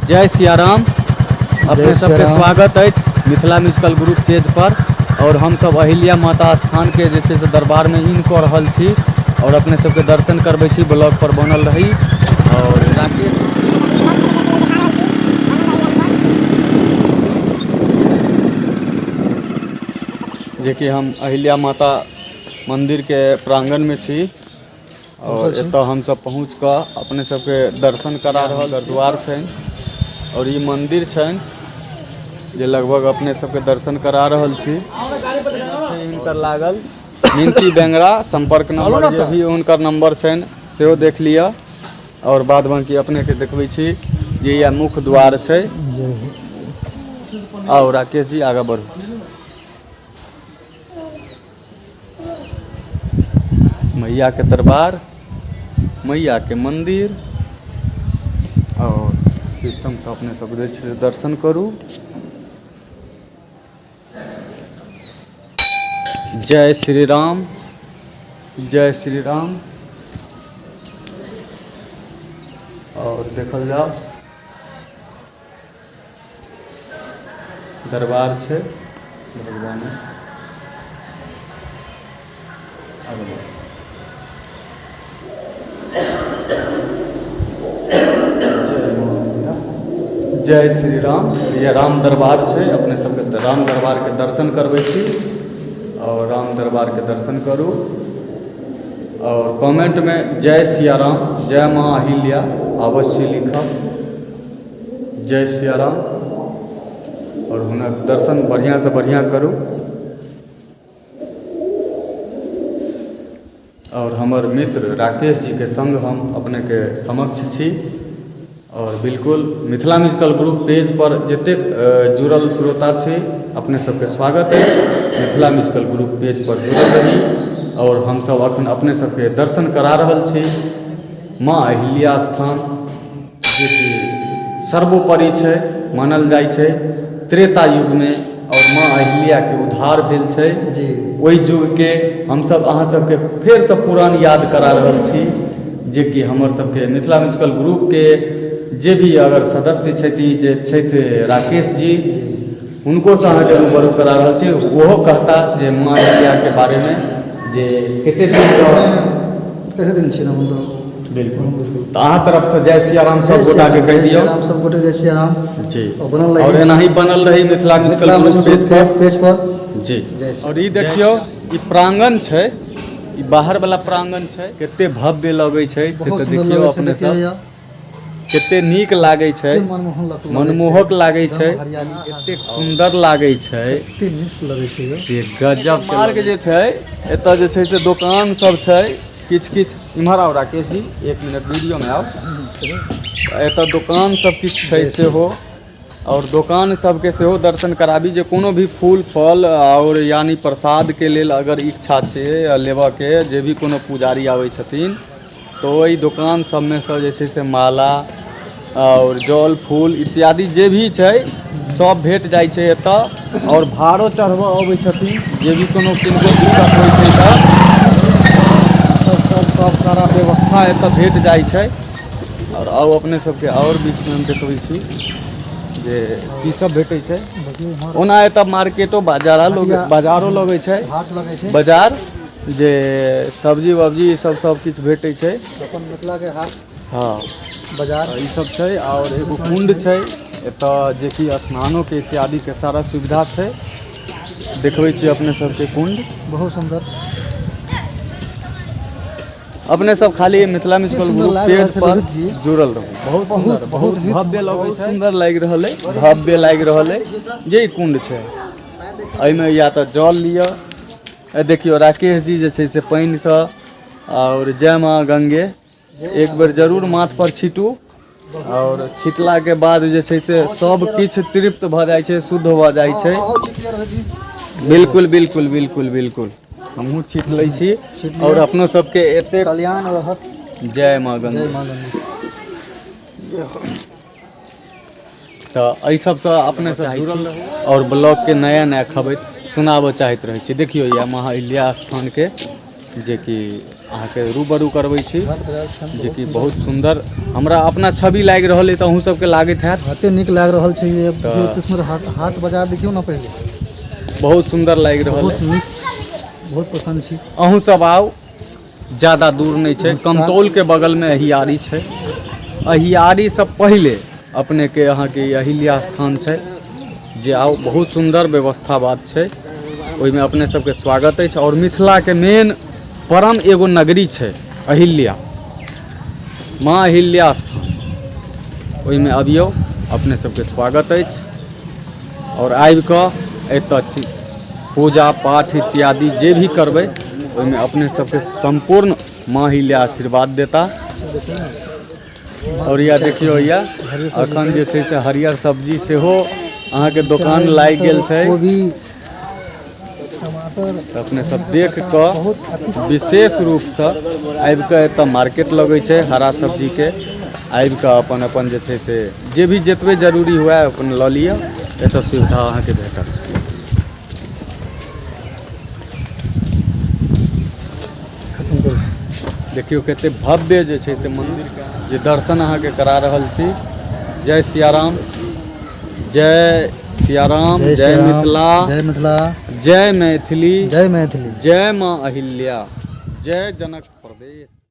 जय सियाराम। अपने सबके स्वागत अछि मिथिला म्यूजिकल ग्रुप पेज पर। और हमसब अहिल्या माता स्थान के जे छै से दरबार में इन कऽ रहल छी और अपने सबके दर्शन करबै छी। ब्लॉग पर बनल रही। और राकेश जेकि हम अहिल्या माता मंदिर के प्रांगण में छी और एतऽ हमसब पहुँच कऽ अपने सबके दर्शन करा रहल द्वार छनि और ई मंदिर छनि जे लगभग अपने सबके दर्शन करा रहल छी। हिनकर लागल मिंकी बेंगरा संपर्क नंबर जे भी हुनकर नंबर छनि सेहो देख लिअ। और बाद बाकी अपने के देखबै छी जे इएह मुख्य द्वार छै। आउ राकेश जी आगाँ बढ़ू। मैया के दरबार, मैया के मंदिर और सिस्टम से अपने सब जे छै से दर्शन करू। जय श्री राम, जय श्री राम। और देखल जाओ दरबार छै भगवान। जय श्री राम। यह राम दरबार छै, अपने सबके राम दरबार के दर्शन करबै छी और राम दरबार के दर्शन करू और कमेंट में जय सिया राम, जय माँ अहिल्या अवश्य लिखब। जय सिया राम। और हुनक दर्शन बढ़िआँ से बढ़िआँ करू। और हमर मित्र राकेश जी के संग हम अपने के समक्ष छी और बिल्कुल मिथिला म्यूजिकल ग्रुप पेज पर जतेक जुड़ल श्रोता छी अपने सबके स्वागत अछि। मिथिला म्यूजिकल ग्रुप पेज पर जुड़ल रही और हमसब अखन अपने सबके दर्शन करा रहल छी माँ अहिल्या स्थान जेकि सर्वोपरि छै मानल जाइ छै त्रेता युगमे और माँ अहिल्याके उद्धार भेल छै। ओहि युगके हमसब अहाँ सबके फेरसँ पुरान याद करा रहल छी जेकि हमर सबके मिथिला म्यूजिकल ग्रुपके जे भी अगर सदस्य छथि जे छथि राकेश जी, हुनकोसँ अहाँके रूबरू करा रहल छी। ओहो कहता जे माँ अहिल्याके बारेमे जे कते दिनसँ कते दिन छी ने। बिल्कुल, तऽ अहाँ तरफसँ जय सियाराम सब गोटाके कहि दियौ। राम सब गोटे जय सियाराम जी। बनल रही और एनाही बनल रही मिथिला म्यूजिकल ग्रुप पेज पर पेज पर जी। और ई देखियौ ई प्रांगण छै, ई बाहर वाला प्रांगण छै, कते भव्य लगै छै से तऽ देखियौ अपने सब कते नीक लागै छै, मनमोहक लागै छै, कतेक सुन्दर लागै छै, कते नीक लगै छै जे गजब मार्ग जे छै। एतऽ जे छै से दोकान सब छै किछु किछु। इम्हर आउ राकेश जी, एक मिनट वीडियो में आउ। एतऽ दोकान सब किछु छै सेहो और दोकान सबके सेहो दर्शन कराबी जे कोनो भी फूल फल और यानी प्रसाद के लेल अगर इच्छा छै लेबऽ के, जे भी कोनो पुजारी आबै छथिन तऽ ओहि दोकान सबमे सँ जे छै से माला और जल फूल इत्यादि जे भी छै सब भेट जाइ छै एतऽ। और भाड़ो चढ़बऽ अबै छथिन जे भी कोनो किनको दिक्कत होइ छै तऽ सब सब सारा व्यवस्था एतऽ भेट जाइ छै। और आउ अपने सबके और बीचमे हम देखबै छी जे की सब भेटै छै। ओना एतऽ मार्केटो बाजारो लोग बाजारो लगै छै, बाजार जे सब्जी वब्जी ई सब सब किछु भेटै छै। अपन मिथिला के हाट हँ बाजार ई सब छै। और एगो कुंड छै एतऽ जेकि स्नानो के इत्यादि के सारा सुविधा छै। देखबै छी अपने सबके कुंड बहुत सुन्दर। अपने सब खाली मिथिला म्यूजिकल ग्रुप पेज पर जुड़ल रहू। बहुत सुंदर, बहुत भव्य लगै छै, सुंदर लागि रहल है, भव्य लागि रहल है जे ई कुंड छै। एहिमे या तऽ जल लिअ। देखियौ राकेश जी जे छै से पानिसँ और जय माँ गंगे एक बेर जरूर माथ पर छीटू और छिटला के बाद जे छै से सब किछु तृप्त भऽ जाइ छै, शुद्ध भऽ जाइ छै। बिल्कुल बिल्कुल बिल्कुल बिल्कुल हमहूँ छीट लै छी और अपनो सबके एते कल्याण रहत। जय माँ गंगे। जय माँ गंगे। तऽ एहि सबसँ अपने सब जुड़ल रहू और ब्लॉग के नया नया खबर सुनाबऽ चाहैत रहै छी। देखियौ इएह महा अहिल्या स्थानके जेकि अहाँके रूबरू करबै छी, हाट बाजार छनि। जेकि बहुत सुन्दर हमरा अपना छवि लागि रहल अइ, तऽ अहूँ सबके लागैत हैत। एते नीक लागि रहल छै ये एते सुन्दर हाट, हाट बाजार देखियौ ने पहिले। बहुत सुन्दर लागि रहल बहुत अइ। नीक, बहुत पसन्द छी। अहूँ सब आउ, ज्यादा दूर नहि छै, कमतौलके बगलमे अहियारी छै। अहियारीसँ पहिले अपनेके अहाँके ई अहिल्या स्थान छै, जे आउ, बहुत सुन्दर व्यवस्था बात छै, ओहिमे अपने सबके स्वागत अछि। आओर मिथिलाके मेन परम एगो नगरी छै अहिल्या, माँ अहिल्या स्थान, ओहिमे अबियौ, अपने सबके स्वागत अछि। आओर आबिकऽ एतऽ पूजा पाठ इत्यादि जे भी करबै, ओहिमे अपने सबके सम्पूर्ण माँ अहिल्या आशीर्वाद देता। आओर इएह देखियौ, इएह अखन जे छै से हरियर सब्जी सेहो अहाँके दोकान लागि गेल छै। कोबी, टमाटर। तऽ अपने सब देख कऽ विशेष रूपसँ आबि कऽ एतऽ मार्केट लगै छै हरा सब्जीके, आबि कऽ अपन अपन जे छै से जे भी जतबे जरूरी हुए अपन लऽ लिअ, एतऽ सुविधा अहाँके भेटत। खत्म करू। देखियौ कते भव्य जे छै से मन्दिरके जे दर्शन अहाँके करा रहल छी। जय सियाराम, जय सियाराम, जय सियाराम, मिथिला, जय मिथिला, जय मैथिली, जय मैथिली, जय माँ अहिल्या, जय जनक प्रदेश।